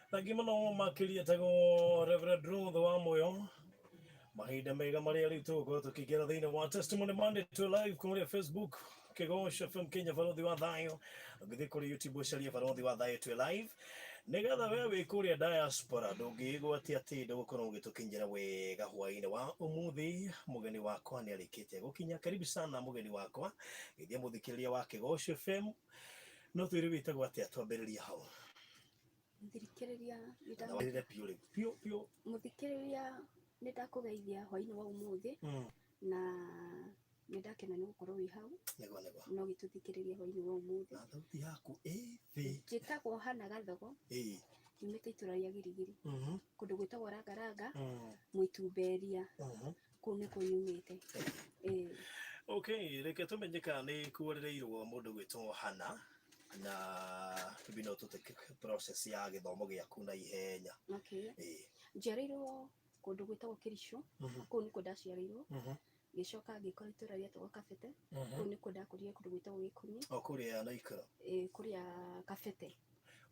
Thangi mũno makĩria tagwo Reverend Ruth wa Moyo. Mahinda mega marĩa rĩu tũgũkorwo tũkĩingĩra thĩinĩ wa Testimony Monday to live kũrĩa Facebook Kĩgoco FM Kenya Barothi wa Thayũ. Ũngĩthiĩ kũrĩ YouTube ũcarie Barothi wa Thayũ twĩ live. Nĩgetha we wĩ kũrĩa diaspora ndũngĩĩgwatia atĩ ndũgũkorwo ũgĩtũkinyĩra wega hwaĩ-inĩ wa ũmũthĩ. Mũgeni wakwa nĩ arĩkĩtie gũkinya. Karibu sana mũgeni wakwa. Geithia mũthikĩrĩria wa Kĩgoco FM. No twĩre wĩtagwo atĩa twambĩrĩria hau. Mũthikĩrĩria nĩ Na warĩre biũ rĩu. Biũ biũ. Mũthikĩrĩria nĩ ndakũgeithia hwaĩ-inĩ wa ũmũthĩ na nĩ ndakena nĩ gũkorwo wĩ hau. Nĩguo nĩguo. Na ũgĩtũthikĩrĩria hwaĩ-inĩ wa ũmũthĩ. Na thauti yaku ĩ thĩ. Njĩtagwo Hannah Gathogo. Nyumĩte itũra rĩa Girigiri. Kũndũ gwĩtagwo Rangaranga, Mũitumberia. Kũu nĩkuo nyumĩte. Ĩĩ. Okay, reke tũmenye kana nĩ kuorereirwo mũndũ gwĩtwo Hannah na maybe no tũteke process ya gĩthomo gĩaku na ihenya. Okay. Ĩĩ. Njiarĩirwo kũndũ gwĩtagwo Kĩricũ. Kũu nĩkuo ndaciarĩirwo. Ngĩcoka ngĩkora itũra rĩetagwo Kabete. Kũu nĩkuo ndakũrire kũndũ gwĩtagwo Gĩkũni. O kũrĩa Naikuru. Ĩĩ kũrĩa Kabete.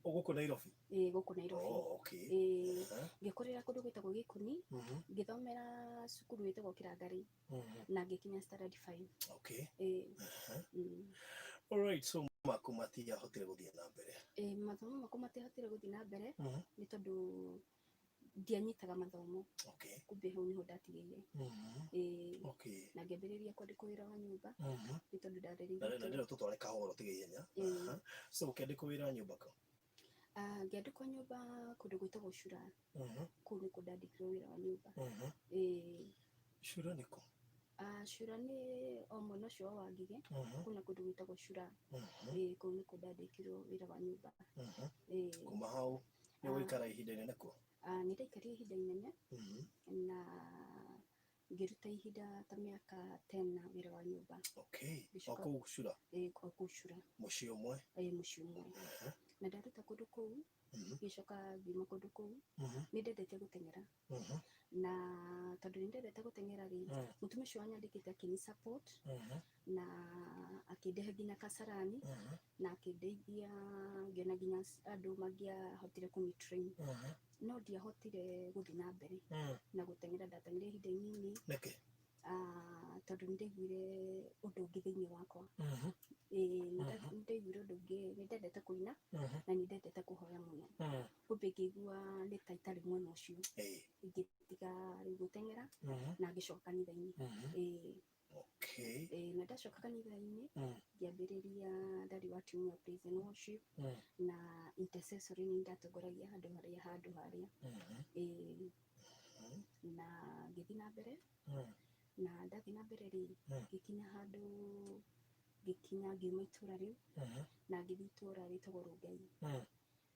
O gũkũ Nairobi? Ĩĩ gũkũ Nairobi. Oh, okay. Ĩĩ Aha. ngĩkũrĩra kũndũ gwĩtagwo Gĩkũni. Ngĩthomera cukuru ĩtagwo Kĩrangarĩ na ngĩkinya standard 5. Okay. Ĩĩ. Aha. Mm. All right, so maku matiahotire gũthiĩ na mbere. Ĩĩ mathomo makwa matiahotire gũthiĩ na mbere nĩ tondũ ndianyitaga mathomo. Okay. Kumbe hau niho ndatigĩire. Ĩĩ. Okay. Na ngĩambĩrĩria kwandĩkwo wĩra wa nyũmba nĩ tondũ Na ndarereirwo na ndĩrenda tũtware kahora ũtige ihenya. Ĩĩ. Aha. So ũkĩandĩkwo wĩra wa nyũmba kũ? Ah, ngĩandĩkwo nyũmba kũndũ gwĩtagwo Cura. Kũu nĩkuo ndandĩkirwo wĩra wa nyũmba. Ĩĩ. Cura nĩ kũ? Ah, Cura nĩ o mwena ũcio wa Wangige. Kwĩna kũndũ gwĩtagwo Cura. Ĩĩ kũu nĩkuo ndandĩkirwo wĩra wa nyũmba. Ĩĩ. Kuma hau nĩ ũgũikara ihinda inene kuo? Ah, nĩ ndaikarire ihinda inene na ngĩruta ihinda ta mĩaka 10 na wĩra wa nyũmba. Okay. O Ngĩcoka kũu Cura? Ĩĩ o kũu Cura. Mũciĩ ũmwe? Ĩĩ mũciĩ ũmwe. Na ndaruta kũndũ kũu ngĩcoka ngiuma kũndũ kũu. Nĩ ndendete gũteng'era. Na tondũ nĩ ndendete gũteng'era rĩ, mũtumia ũcio wanyandĩkĩte akĩni support na akĩndehe nginya Kasarani na akĩndeithia ngĩona nginya andũ mangĩahotire kũni train. No ndiahotire gũthiĩ na mbere na gũteng'era, ndateng'erire ihinda inini. Nĩkĩ? Ah, tondũ nĩ ndaiguire ũndũ ũngĩ thĩinĩ wakwa. Ĩĩ nĩ ndaiguire ũndũ ũngĩ, nĩ ndendete kũina na nĩ ndendete kũhoya mũno. Kumbe ngĩigua nĩ ta itarĩ mwena ũcio. Ngĩtiga rĩu gũteng'era na ngĩcoka kanitha-inĩ. Ĩĩ. Okay. Ĩĩ na ndacoka kanitha-inĩ ngĩambĩrĩria ndarĩ wa team ya praise and worship na intercessory nĩ ndatongoragia handũ harĩa handũ harĩa. Ĩĩ. Na ngĩthiĩ na mbere na ndathiĩ na mbere rĩ, ngĩkinya handũ ngĩkinya ngiuma itũra rĩu na ngĩthiĩ itũra rĩtagwo Rongai.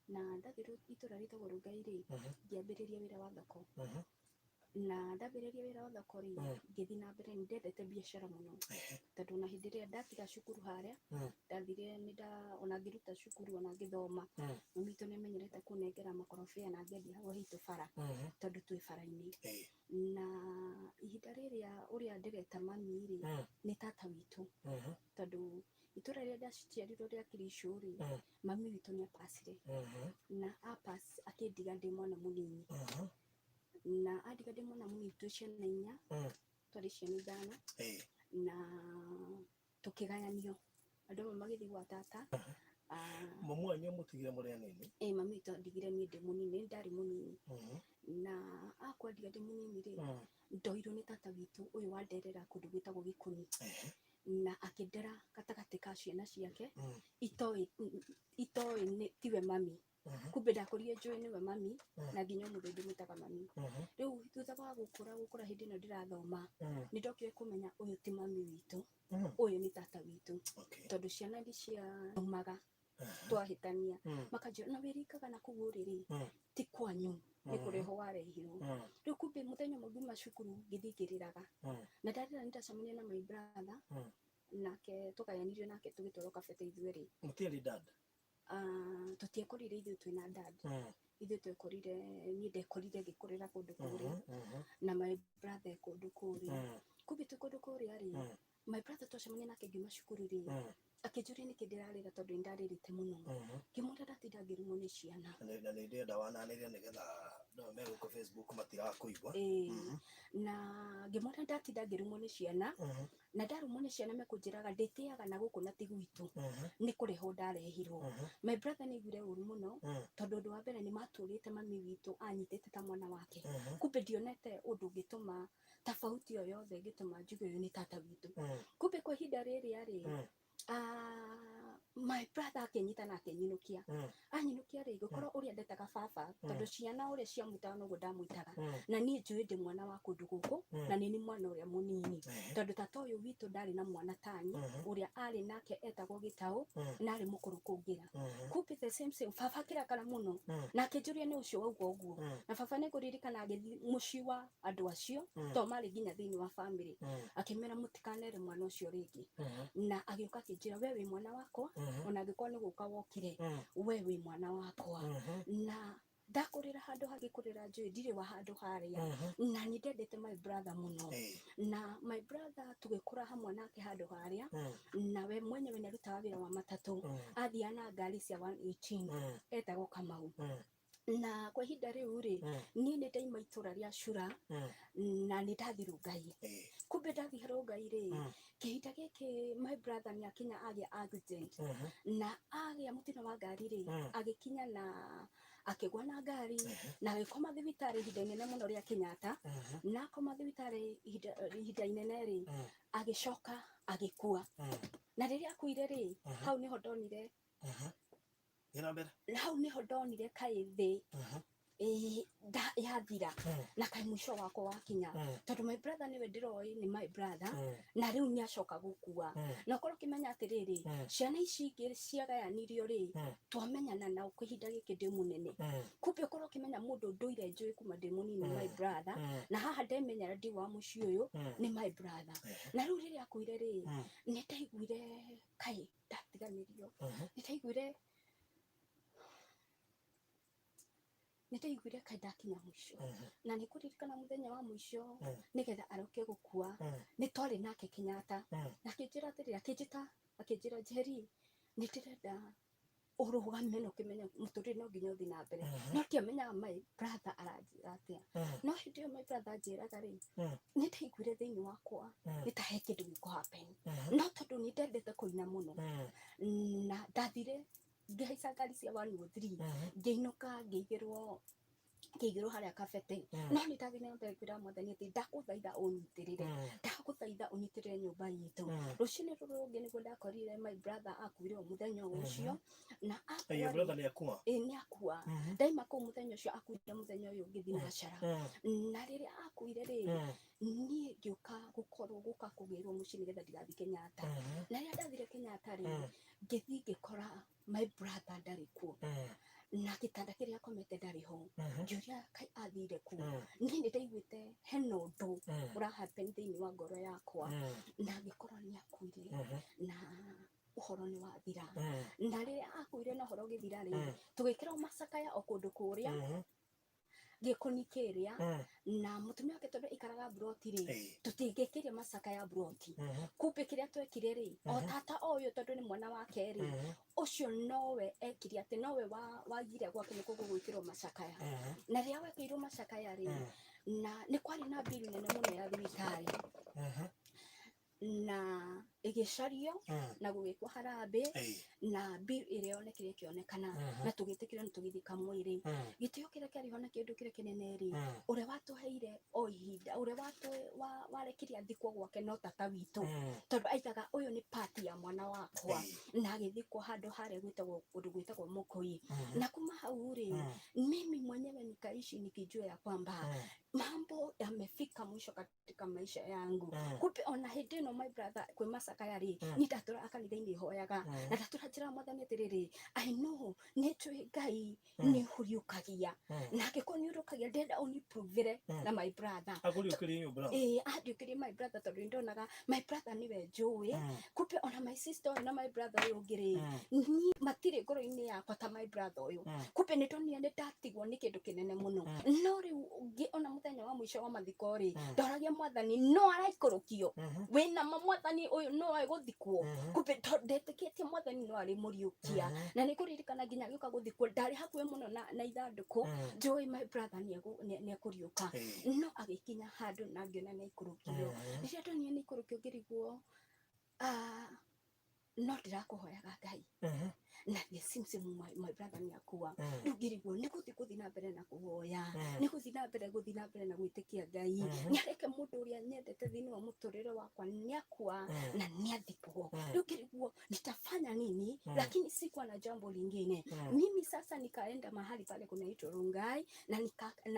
Na ndathiĩ itũra rĩtagwo Rongai rĩ, ngĩambĩrĩria wĩra wa thoko. Na ndambĩrĩria wĩra wa thoko rĩ, ngĩthiĩ na mbere nĩ ndendete biacara mũno. Tondũ ona hĩndĩ ĩrĩa ndatiga cukuru harĩa, ndathire nĩ nda ona ngĩruta cukuru ona ngĩthoma, mami witũ nĩ amenyerete kũnengera makorobia na ngendia hau haitũ bara, tondũ twĩ bara-inĩ. Na ihinda rĩrĩa ũrĩa ndĩreta mami rĩ, nĩ tata witũ. Tondũ itũra rĩrĩa ndaciarirwo rĩa Kĩricũ rĩ, mami witũ nĩ apacire. Na apass akĩndiga ndĩ mwana mũnini. Na andiga ndĩ mwana mũnini twĩ ciana inya, twarĩ ciana ithano. Na tũkĩgayanio. Andũ amwe magĩthiĩ gwa tata. Ah, Mamu wanyu amũtigire mũrĩ anini? Ĩĩ mami witũ andigire niĩ ndĩ mũnini, nĩ ndarĩ mũnini. Na akwa andiga ndĩ mũnini rĩ, ndoirwo nĩ tata witũ ũyũ wanderera kũndũ gwĩtagwo Gĩkũni. Na akĩndera gatagatĩ ka ciana ciake itoĩ itoĩ nĩ tiwe mami. Kumbe ndakũrire njũĩ nĩwe mami na nginya ũmũthĩ ndĩmwĩtaga mami. Rĩu thutha wa gũkũra gũkũra hĩndĩ ĩno ndĩrathoma, nĩ ndokire kũmenya ũyũ ti mami witũ, ũyũ nĩ tata witũ. Tondũ ciana nĩ ciaumaga twahĩtania, makanjĩra na wĩrikaga na kũu ũrĩ rĩ, ti kwanyu, nĩ kũrehwo warehirwo. Rĩu kumbe mũthenya ũmwe ngiuma cukuru ngĩthiĩ ngĩrĩraga. Na ndarĩra nĩ ndacemania na my brother, nake twagayanirio nake tũgĩtwarwo kabete ithuerĩ. Mũtiarĩ dad? Ah, tũtiekorire ithuĩ twĩna dad. Ithuĩ twekorire, niĩ ndekorire ngĩkũrĩra kũndũ kũrĩa na my brother e kũndũ kũrĩa. Kumbe twĩ kũndũ kũrĩa rĩ, my brother twacemania nake ngiuma cukuru rĩ, Akĩnjũria nĩkĩ ndĩrarĩra tondũ nĩ ndarĩrĩte mũno. Ngĩmwĩra ndatinda ngĩrumwo nĩ ciana. Na nĩ ndĩrenda wananĩria nĩgetha andũ me gũkũ Facebook matirakũigua. Ĩĩ. Na ngĩmwĩra ndatinda ngĩrumwo nĩ ciana, na ndarumwo nĩ ciana mekũnjĩraga ndĩtĩaga na gũkũ na ti gwitũ, nĩ kũrehwo ndarehirwo. My brother nĩ aiguire ũru mũno, tondũ ũndũ wa mbere nĩ matũrĩte mami witũ anyitĩte ta mwana wake. Kumbe ndionete ũndũ ũngĩtũma tofauti o yothe ĩngĩtũma njuge ũyũ nĩ tata witũ. Kumbe kwa ihinda rĩrĩa rĩ, my brother akĩnyita na akĩnyinũkia. Anyinũkia rĩ, ngĩkorwo ũrĩa ndetaga baba, tondũ ciana ũrĩa ciamwĩtaga noguo ndamwĩtaga. Na niĩ njũĩ ndĩ mwana wa kũndũ gũkũ, na nĩ niĩ mwana ũrĩa mũnini. Tondũ tata ũyũ witũ ndarĩ na mwana tani, ũrĩa arĩ nake etagwo Gĩtaũ, na arĩ mũkũrũ kũngĩra. Kumbe the same same, baba akĩrakara mũno, na akĩnjũria nĩ ũcio wauga ũguo. Na baba nĩ ngũririkana agĩthiĩ mũciĩ wa andũ acio, to marĩ nginya thĩinĩ wa family, akĩmera mũtikanere mwana ũcio rĩngĩ. Na agĩũka akĩnjĩra we wĩ mwana wakwa, ona angĩkorwo nĩ gũka wokire, we wĩ mwana wakwa. Na ndakũrĩra handũ hangĩkũrĩra njũĩ ndirĩ wa handũ harĩa, na nĩ ndendete my brother mũno. Na my brother tũgĩkũra hamwe nake handũ harĩa, na we mwenyewe nĩ arutaga wĩra wa matatũ, athiaga na ngari cia 118, etagwo Kamau. Na kwa ihinda rĩu rĩ, niĩ nĩ ndaima itũra rĩa Cura, na nĩ ndathiĩ Rongai. Kumbe ndathiĩ Rongai rĩ, kĩhinda gĩkĩ my brother nĩ akinya agĩa accident, na agĩa mũtino wa ngari rĩ, agĩkinya na akĩgwa na ngari, na agĩkoma thibitarĩ ihinda inene mũno rĩa Kenyatta. Na akoma thibitarĩ ihinda inene rĩ, agĩcoka agĩkua. Na rĩrĩa akuire rĩ, hau nĩho ndonire hau nĩho ndonire kaĩ thĩ yathira, na kaĩ mũico wakwa wakinya, tondũ my brother nĩwe ndĩroĩ nĩ my brother, na rĩu nĩ acoka gũkua. Na ũkorwo ũkĩmenya atĩrĩrĩ, ciana ici ingĩ ciagayanirio rĩ, twamenyana nao kwa ihinda gĩkĩ ndĩ mũnene. Kumbe ũkorwo ũkĩmenya mũndũ ndũire njũĩ kuma ndĩ mũnini, my brother, na haha ndemenyera ndĩ wa mũciĩ ũyũ, nĩ my brother. Na rĩu rĩrĩa akuire rĩ, nĩ ndaiguire kaĩ ndatiganĩrio. Nĩ ndaiguire kaĩ ndakinya mũico. Na nĩ kũririkana mũthenya wa mũico, nĩgetha aroke gũkua, nĩ twarĩ nake Kenyatta, na akĩnjĩra atĩrĩrĩ, akĩnjĩta akĩnjĩra, "Njeri, nĩ ndĩrenda ũrũgame na ũkĩmenye mũtũrĩre no nginya ũthiĩ na mbere." No ndiamenyaga my brother aranjĩra atĩa. No hĩndĩ ĩyo my brother anjĩraga rĩ, nĩ ndaiguire thĩinĩ wakwa nĩ ta he kĩndũ gĩkũ happen. No tondũ nĩ ndendete kũina mũno, na ndathire ngĩhaica ngari cia 103, ngĩinũka, ngĩigĩrwo harĩa kabete. No nĩ ndathire na mbere kwĩra Mwathani atĩ ndagũthaitha ũnyitĩrĩre, ndagũthaitha ũnyitĩrĩre nyũmba itũ. Rũcinĩ rũrũ rũngĩ nĩguo ndakorire my brother akuire o mũthenya o ũcio, na akua Your rĩ, brother nĩ akua? Ĩ, nĩ akua. Ndaima kũu mũthenya ũcio, akuire mũthenya ũyũ ũngĩ thinacara. Na rĩrĩa akuire rĩ, niĩ ngĩũka gũkorwo gũka kũgĩrwo mũciĩ nĩgetha ndigathiĩ Kenyatta. Na rĩrĩa ndathire Kenyatta rĩ, ngĩthiĩ ngĩkora my brother ndarĩ kuo, na gĩtanda kĩrĩa akomete ndarĩ ho. Ngĩũria kaĩ athire kũ? Niĩ nĩ ndaiguĩte hena ũndũ ũra happen thĩinĩ wa ngoro yakwa, na ngĩkorwo nĩ akuire, na ũhoro nĩ wathira. Na rĩrĩa akuire na ũhoro ũgĩthira rĩ, tũgĩkĩrwo macakaya o kũndũ kũrĩa gĩkũni kĩrĩa, na mũtumia wake tondũ aikaraga mburoti rĩ, tũtingĩkĩria macakaya mburoti. Kumbe kĩrĩa twekire rĩ, o tata o ũyũ tondũ nĩ mwana wake rĩ, ũcio nowe ekire atĩ nowe wagire gwake nĩkuo gũgwĩkĩrwo macakaya. Na rĩrĩa gwekĩirwo macakaya rĩ, na nĩ kwarĩ na bill nene mũno ya thibitarĩ, na ĩgĩcario na gũgĩkwo harambĩ, na bill ĩrĩa yonekire ĩkĩonekana, na tũgĩtĩkĩra nĩ tũgĩthika mwĩrĩ. Gĩtĩo kĩrĩa kĩarĩ ho na kĩndũ kĩrĩa kĩnene rĩ, ũrĩa watũheire o ihinda ũrĩa warekirie athikwo gwake no tata witũ, tondũ aigaga ũyũ nĩ part ya mwana wakwa. Na agĩthikwo handũ harĩa gwĩtagwo kũndũ gwĩtagwo Mũkũi. Na kuma hau rĩ, mimi mwenyewe nikaishi nikijua ya kwamba mambo yamefika mwisho katika maisha yangu. Kumbe ona hĩndĩ ĩno my brother kwĩ macakaya rĩ, niĩ ndatũraga kanitha-inĩ hoyaga, na ndatũra njĩra Mwathani atĩrĩrĩ, I know nĩ njũĩ Ngai nĩ ũriũkagia, na angĩkorwo nĩ ũriũkagia, ndĩrenda ũniprovire na my brother. Akũriũkĩrie your brother? Ĩĩ, andiũkĩrie my brother, tondũ nĩndonaga my brother nĩwe njũĩ. Kumbe ona my sister ũyũ na my brother ũyũ ũngĩ rĩ, niĩ matirĩ ngoro-inĩ yakwa ta my brother ũyũ. Kumbe nĩ ndonire nĩ ndatigwo nĩ kĩndũ kĩnene mũno. No rĩu ũngĩ ona mũthenya wa mũico wa mathiko rĩ, ndoragia Mwathani no araikũrũkio wĩna ma Mwathani ũyũ. No egũthikwo. Kumbe ndetĩkĩtie Mwathani no arĩ mũriũkia. Na nĩ kũririkana nginya agĩũka gũthikwo ndarĩ hakuhĩ mũno na ithandũkũ. Njũĩ my brother nĩ ekũriũka. No agĩkinya handũ na ngĩona nĩ aikũrũkio. Rĩrĩa ndonire nĩ aikũrũkio, ngĩrigwo, ah, no ndĩrakũhoyaga Ngai na the same same my brother nĩ akua. Rĩu ngĩrigwo nĩ gũthiĩ na mbere na kũhoya, nĩ gũthiĩ na mbere na gwĩtĩkia Ngai nĩ areke mũndũ ũrĩa nyendete thĩinĩ wa mũtũrĩre wakwa nĩ akua na nĩ athikwo. Rĩu ngĩrigwo nitafanya nini, lakini sikuwa na jambo lingine. Mimi sasa nikaenda mahali pale kunaitwa Rongai na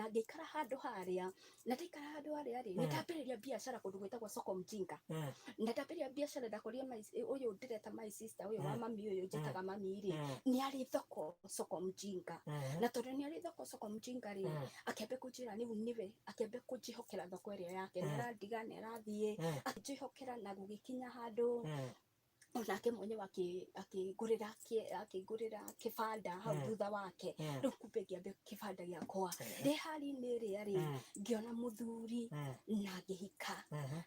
ngĩikara handũ harĩa, na ndaikara handũ harĩa rĩ, nĩndambĩrĩria biacara kũndũ gwĩtagwo Soko Mjinga. Na ndambĩrĩria biacara, ndakorire ũyũ ndĩreta my sister, ũyũ wa mami, ũyũ njĩtaga mami rĩ, nĩ arĩ thoko Soko Mjinga. Na tondũ nĩ arĩ thoko Soko Mjinga rĩ, akĩambia kũnjĩra rĩu nĩwe, akĩambia kũnjĩhokera thoko ĩrĩa yake. Nĩ arandiga, nĩ arathiĩ, akĩnjĩhokera, na gũgĩkinya handũ onake mwenyewe akĩngũrĩra kĩbanda hau thutha wake. Rĩu kumbe ngĩambia kĩbanda gĩakwa ndĩ hari-inĩ ĩrĩa rĩ, ngĩona mũthuri na ngĩhika.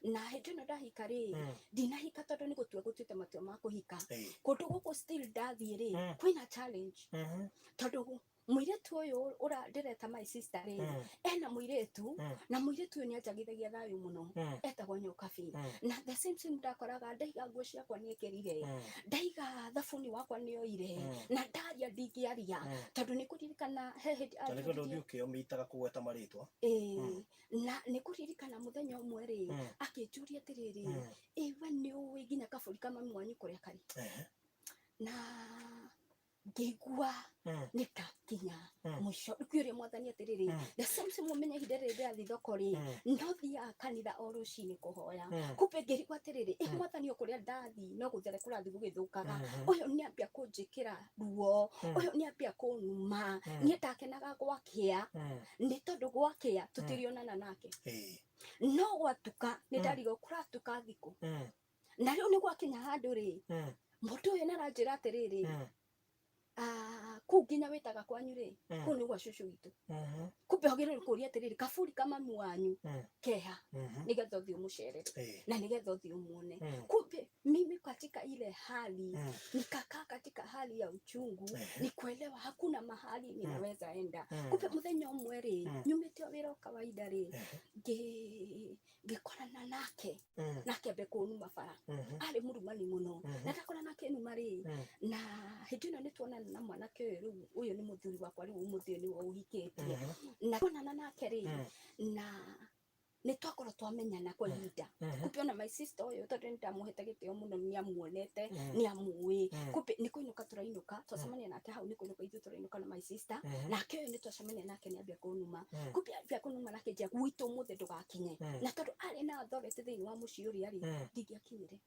Na hĩndĩ ĩno ndahika rĩ, ndinahika tondũ nĩ gũtua gũtuĩte matua ma kũhika. Kũndũ gũkũ still ndathiĩ rĩ, kwĩna challenge, tondũ mũirĩtu ũyũ ũra ndĩreta my sister rĩ, ena mũirĩtu, na mũirĩtu ũyũ nĩ anjagithagia thayũ mũno, etagwo Nyokabi. Na the same same ndakoraga ndaiga nguo ciakwa nĩ ĩkĩrire, ndaiga thabuni wakwa nĩ oire, na ndaria ndingĩaria, tondũ nĩ kũririkana he hĩndĩ Na nĩ kũndũ ũthiĩ ũkĩomitaga kũgweta marĩtwa. Ĩĩ, na nĩ kũririkana mũthenya ũmwe rĩ, akĩnjũria atĩrĩrĩ, "Ĩ we nĩ ũĩ nginya kabũri ka mami wanyu kũrĩa karĩ?" Na ngĩigua nĩ ndakinya mũico. Rĩu ngĩũria Mwathani atĩrĩrĩ, the same same ũmenye ihinda rĩrĩ ndĩrathiĩ thoko rĩ, no thiaga kanitha o rũcinĩ kũhoya. Kumbe ngĩrigwo atĩrĩrĩ, ĩ Mwathani, o kũrĩa ndathiĩ no gũthere kũrathiĩ gũgĩthũkaga. Ũyũ nĩ ambia kũnjĩkĩra ruo, ũyũ nĩ ambia kũnuma. Niĩ ndakenaga gwakĩa, nĩ tondũ gwakĩa tũtirionana nake. No gwatuka nĩ ndarigwo kũratuka thikũ. Na rĩu nĩ gwakinya handũ rĩ, mũndũ ũyũ nĩ aranjĩra atĩrĩrĩ, "Ah, kũu nginya wĩtaga kwanyu rĩ, kũu nĩ gwa cũcũ witũ." Kumbe wagĩrĩirwo kũria atĩrĩrĩ, kaburi ka mami wanyu keha, nĩgetha ũthiĩ ũmũcerere na nĩgetha ũthiĩ ũmuone. Kumbe mimi katika ile hali nikakaa katika hali ya uchungu, ni kuelewa hakuna mahali ninaweza enda. Kumbe mũthenya ũmwe rĩ, nyumĩte o wĩra o kawaida rĩ, ngĩkorana nake, nake ambe kũnuma bara. Arĩ mũrumani mũno. Na ndakora nake numa rĩ, na hĩndĩ ĩno nĩ tuonana na mwanake ũyũ rĩu, ũyũ nĩ mũthuri wakwa rĩu, ũmũthĩ ũyũ nĩwe ũhikĩtie. Na tuonana nake rĩ, na nĩ twakorwo twamenyana kwa ihinda. Kumbe ona my sister ũyũ, tondũ nĩ ndamũhete gĩtĩo mũno, nĩ amuonete, nĩ amũĩ. Kumbe nĩ kũinũka tũrainũka, twacemania nake hau, nĩ kũinũka ithuĩ tũrainũka na my sister. Nake ũyũ nĩ twacemania nake, nĩ ambia kũnuma. Kumbe ambia kũnuma na akĩnjia gwitũ ũmũthĩ ndũgakinye. Na tondũ arĩ na authority thĩinĩ wa mũciĩ ũrĩa rĩ, ndingĩakinyire.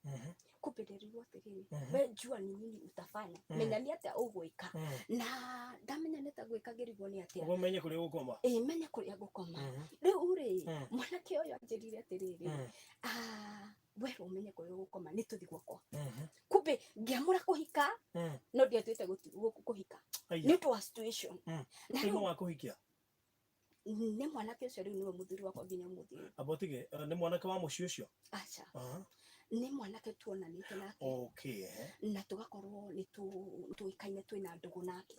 Kumbe nderirwo atĩrĩrĩ, "We jua ni nini utafanya, menya nĩ atĩa ũgwĩka." Na ndamenya nĩ ta gwĩka, ngĩrigwo nĩ atĩa. Ũguo menye kũrĩa ũgũkoma. Ĩ, menye kũrĩa ngũkoma. Rĩu rĩ, mwanake ũyũ anjĩrire atĩrĩrĩ, "Ah, werwo ũmenye kũrĩa ũgũkoma, nĩ tũthi gwakwa." Kumbe ngĩamũra kũhika, no ndiatuĩte kũhika Aya. nĩ ũndũ wa situation. Na Rĩu rĩu wa kũhikia? Nĩ mwanake ũcio rĩu nĩwe mũthuri wakwa nginya ũmũthĩ ũyũ. Amba ũtige, nĩ mwanake wa mũciĩ ũcio? Aca. Nĩ mwanake tuonanĩte nake na tũgakorwo nĩ tũĩkaine, twĩna ndũgũ nake.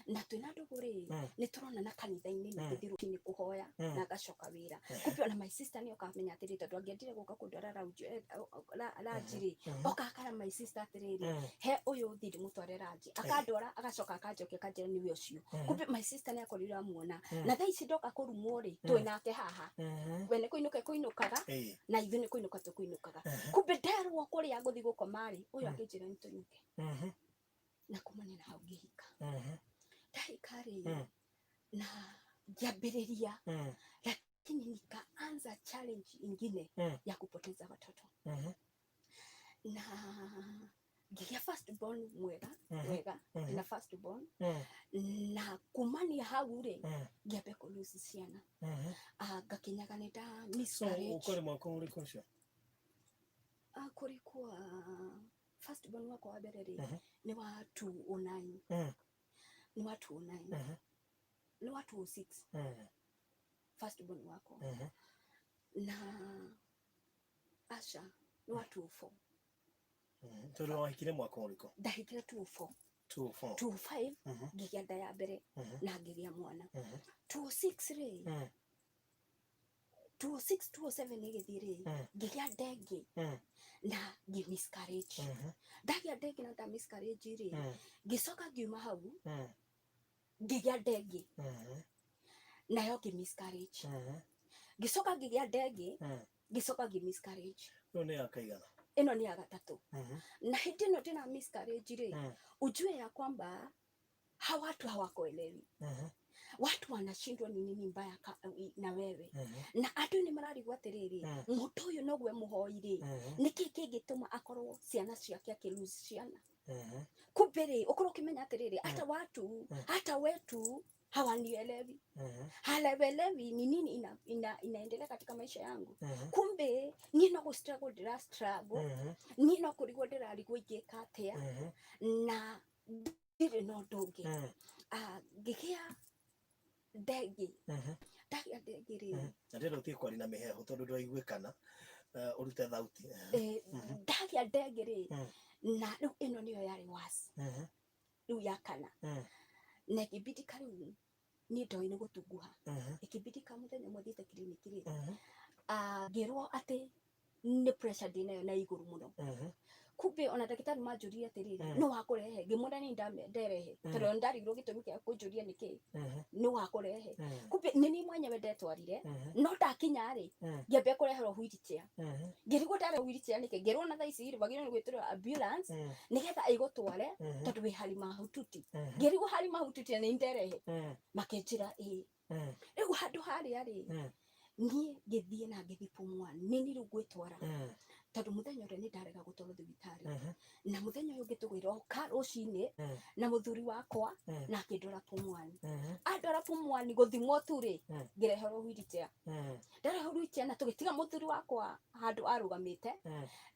Na twĩna ndũgũ rĩ, nĩ tũronana kanitha-inĩ na gũthiĩ rũcinĩ kũhoya na ngacoka wĩra. Kumbe ona my sister nĩ oka amenya atĩrĩ, tondũ angĩendire gũka kũndwara ranji rĩ, oka akara my sister atĩrĩrĩ, "He ũyũ ũthiĩ ndĩmũtware ranji." Akandwara, agacoka akanjokia, akanjĩra nĩwe ũcio. Kumbe my sister nĩ akorirwo amuona. Na thaa ici ndoka kũrumwo rĩ, twĩ nake haha. We nĩ kũinũka kũinũkaga, na ithuĩ nĩ kũinũka tũkũinũkaga. Kumbe nderwo kũrĩa ngũthiĩ gũkoma rĩ, ũyũ akĩnjĩra nĩ tũinũke. Na kumania na hau ngĩhika. Ndahika rĩ, na ngĩambĩrĩria, lakini nikaanza challenge ingine ya kupoteza watoto. Na ngĩgĩa first born mwega wega, na first born, na kumania hau rĩ, ngĩambia kũ lose ciana. Ah, ngakinyaga nĩ nda So miscarriage. Ũkũrĩ mwaka ũrĩkũ ũcio? Ah, kũrĩ kwa first born wakwa wa mbere rĩ, nĩ wa 209. Nĩ wa 209, nĩ wa 206, first born wakwa. Na aca, nĩ wa 204. Tondũ wahikire mwaka ũrĩkũ? Ndahikire 24. 24. 25 ngĩgĩa nda ya mbere na ngĩgĩa mwana. 26 rĩ, 26 27 ĩgĩthiĩ rĩ, ngĩgĩa nda ĩngĩ na ngĩ miscarriage. Ndagĩa nda ĩngĩ na nda miscarriage rĩ, ngĩcoka ngiuma hau, ngĩgĩa nda ĩngĩ nayo ngĩ miscarriage. Ngĩcoka ngĩgĩa nda ĩngĩ, ngĩcoka ngĩ miscarriage. Ĩyo nĩ ya kaigana? Ĩno nĩ ya gatatũ. Na hĩndĩ ĩno ndĩna miscarriage rĩ, ujue ya kwamba hawa watu hawakuelewi. Watu wanashindwa ni nini mbaya na wewe. Na andũ nĩ mararigwo atĩrĩrĩ, mũndũ ũyũ nogue mũhoi rĩ, nĩkĩ kĩngĩtũma akorwo ciana ciake akĩ lose ciana? Kumbe rĩ, ũkorwo ũkĩmenya atĩrĩrĩ, hata watu, hata wetu hawanielewi. Hawaelewi ni nini inaendelea katika maisha yangu. Kumbe niĩ no gũ struggle ndĩra struggle, niĩ no kũrigwo ndĩrarigwo ingĩka atĩa, na ndirĩ na ũndũ ũngĩ. Ah, ngĩgĩa nda ĩngĩ. Ndagĩa nda ĩngĩ rĩ, Na ndĩrenda ũtige kwaria na mĩheehũ tondũ ndũraiguĩkana, ũrute thauti. Ndagĩa nda ĩngĩ rĩ, na rĩu ĩno nĩyo yarĩ worse. Rĩu ya kana. Na ĩkĩbidika rĩu niĩ ndoĩ nĩ gũtunguha. Ĩkĩbidika mũthenya ũmwe thiĩte kiriniki rĩ, ah, ngĩrwo atĩ nĩ pressure ndĩnayo na igũrũ mũno. Kumbe ona ndagĩtarĩ manjũririe atĩrĩrĩ, no wakũrehe? Ngĩmwĩra nĩ nderehe, tondũ ndarigirwo gĩtũmi kĩa kũnjũria nĩkĩ nĩ wakũrehe. Kumbe nĩ niĩ mwenyewe ndetwarire, no ndakinya rĩ, ngĩambia kũreherwo wheelchair. Ngĩrigwo ndarehwo wheelchair nĩkĩ? Ngĩrwo na thaa ici rĩ, wagĩrĩirwo nĩ gwĩtĩrwo ambulance nĩgetha ĩgũtware, tondũ wĩ hali mahututi. Ngĩrigwo hali mahututi na nĩ nderehe? Makĩnjĩra ĩĩ. Rĩu handũ harĩa rĩ, niĩ ngĩthiĩ na ngĩthiĩ form one, nĩ niĩ rĩu ngwĩtwara, tondũ mũthenya ũrĩa nĩ ndarega gũtwarwo thibitarĩ. Na mũthenya ũyũ ũngĩ tũgĩroka rũcinĩ na mũthuri wakwa, na akĩndwara form one. Andwara form one gũthimwo tu rĩ, ngĩreherwo wheelchair. Ndarehwo wheelchair na tũgĩtiga mũthuri wakwa handũ arũgamĩte,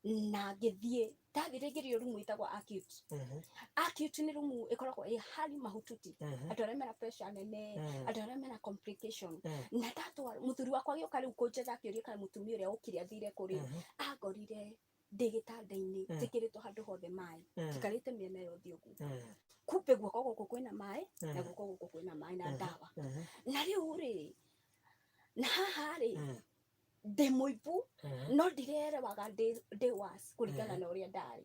na ngĩthiĩ. Ndathire ngĩrio rumu ĩtagwo acute. Acute nĩ rumu ĩkoragwo ĩ hali mahututi, andũ arĩa mena pressure nene, andũ arĩa mena complication. Na ndatwara mũthuri wakwa agĩũka rĩu kũnjetha, akĩũria kana mũtumia ũrĩa ũkire athire kũrĩ. Angorire ndĩ gĩtanda-inĩ, njĩkĩrĩtwo handũ hothe maĩ, njikarĩte mĩena yothe ũguo. Kumbe guoko gũkũ kwĩna maĩ na guoko gũkũ kwĩna maĩ na ndawa. Na rĩu rĩ, na haha rĩ, ndĩ mũimbu, no ndirerewaga ndĩ worse kũringana na ũrĩa ndarĩ.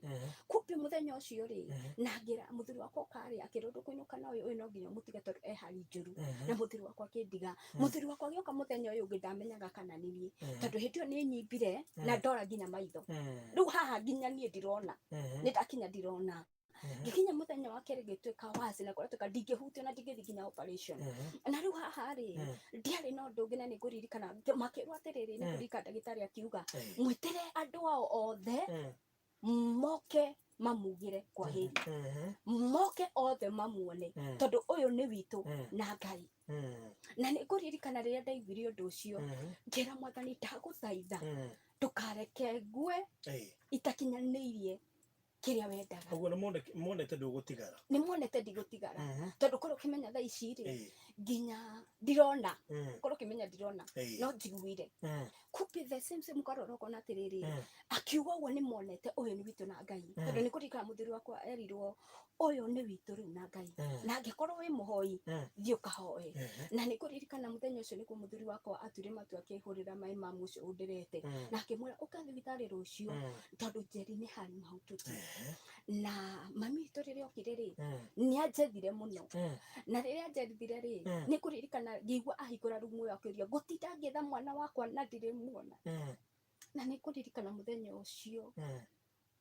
Kumbe mũthenya ũcio rĩ, na ngĩra mũthuri wakwa ũkarĩ, akĩrwo ndũkũinũka na ũyũ, ũyũ no nginya ũmũtige tondũ e hali njũru. Na mũthuri wakwa akĩndiga. Mũthuri wakwa agĩũka mũthenya ũyũ ũngĩ, ndamenyaga kana nĩ niĩ, tondũ hĩndĩ ĩyo nĩ nyimbire na ndora nginya maitho. Rĩu haha nginya niĩ ndirona, nĩ ndakinya ndirona. Ngĩkinya mũthenya wa kerĩ ngĩtuĩka waci na kũratuĩka ndingĩhutio na ndingĩthiĩ nginya operation. Na rĩu haha rĩ, ndiarĩ na ũndũ ũngĩ. Na nĩ ngũririkana makĩrwo atĩrĩrĩ, nĩ ngũririkana ndagĩtarĩ akiuga, "Mwĩtĩre andũ ao othe moke mamugĩre kwa heri, moke othe mamuone, tondũ ũyũ nĩ witũ na Ngai." Na nĩ ngũririkana rĩrĩa ndaiguire ũndũ ũcio, ngĩra Mwathani, "Ndagũthaitha, ndũkareke ngue itakinyanĩirie kĩrĩa wendaga." Ũguo nĩ monete ndũgũtigara. Nĩ monete ndigũtigara, tondũ korwo ũkĩmenya thaa ici rĩ, nginya ndirona, korwo ũkĩmenya ndirona, no njiguire. Kumbe the same same ũkarora ũkona atĩrĩrĩ, akiuga ũguo nĩ monete ũyũ nĩ witũ na Ngai, tondũ nĩ kũririkana mũthuri wakwa erirwo, "Ũyũ nĩ witũ rĩu na Ngai, na angĩkorwo wĩ mũhoi, thiĩ ũkahoe." Na nĩ kũririkana mũthenya ũcio nĩguo mũthuri wakwa atuire matua, akĩhũrĩra maĩ ma mũcio ũnderete na akĩmwĩra, "Ũka thibitarĩ rũciũ, tondũ Njeri nĩ hali mahututi." Na mami witũ rĩrĩa okire rĩ, nĩ anjethire mũno. Na rĩrĩa anjethire rĩ, nĩ kũririkana ngĩigua ahingũra rumu ĩyo akĩũria, "Ngũtinda ngĩetha mwana wakwa na ndirĩ muona?" Na nĩ kũririkana mũthenya ũcio,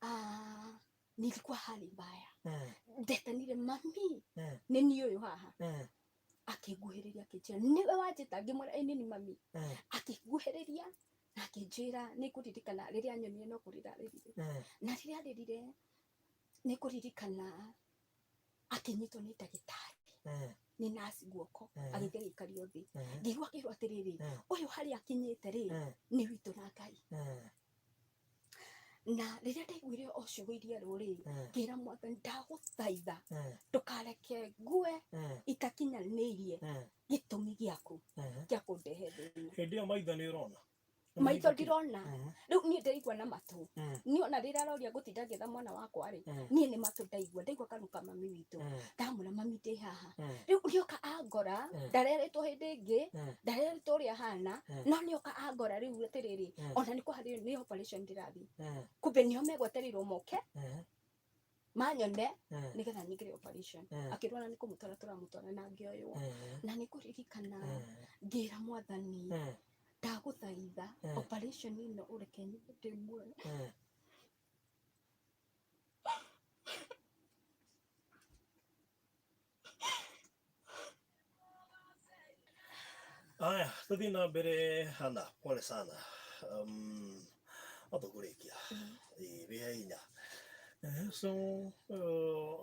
ah, nilikuwa hali mbaya. Ndetanire, "Mami, nĩ niĩ ũyũ haha." Akĩnguhĩrĩria akĩnjĩra, "Nĩwe wanjĩta?" Ngĩmwĩra, "Ĩ nĩ mami." Akĩnguhĩrĩria na akĩnjĩra, nĩ ngũririkana rĩrĩa anyonire no kũrĩra arĩrire. Na rĩrĩa arĩrire, nĩ kũririkana akĩnyitwo nĩ ndagĩtarĩ, nĩ nurse guoko, agĩthiĩ agĩikario thĩ. Ngĩigua akĩrwo atĩrĩrĩ, "Ũyũ harĩa akinyĩte rĩ, nĩ witũ na Ngai." Na rĩrĩa ndaiguire o ciugo iria erwo rĩ, ngĩra Mwathani, "Ndagũthaitha, ndũkareke ngue itakinyanĩirie gĩtũmi gĩaku gĩa kũndehe thĩ ĩno." Hĩndĩ ĩyo maitho nĩ ũrona? Maitho ndirona. Rĩu niĩ ndĩraigua na matũ. Niĩ ona rĩrĩa aroria ngũtinda ngĩetha mwana wakwa rĩ, niĩ nĩ matũ ndaigua, ndaigua kanuka mami witũ. Ndamwĩra mami ndĩ haha. Rĩu nĩoka angora, ndarerĩtwo hĩndĩ ĩngĩ, ndarerĩtwo ũrĩa ahana, no nĩoka angora rĩu atĩrĩrĩ, ona nĩ kũharĩrio nĩ operation ndĩrathiĩ. Kumbe nĩo megwetereirwo moke manyone nigetha nyingĩre operation. Akĩrwo na nĩ kũmũtwara tũramũtwara na ngĩoywo. Na nĩ kũririkana ngĩra mwathani ndagũthaitha operation ĩno ũreke nyume ndĩ muoyo. Aya, tuthiĩ na mbere Hana, pole sana. No tũkũrĩkia. Ĩĩ, wĩhe hinya. So,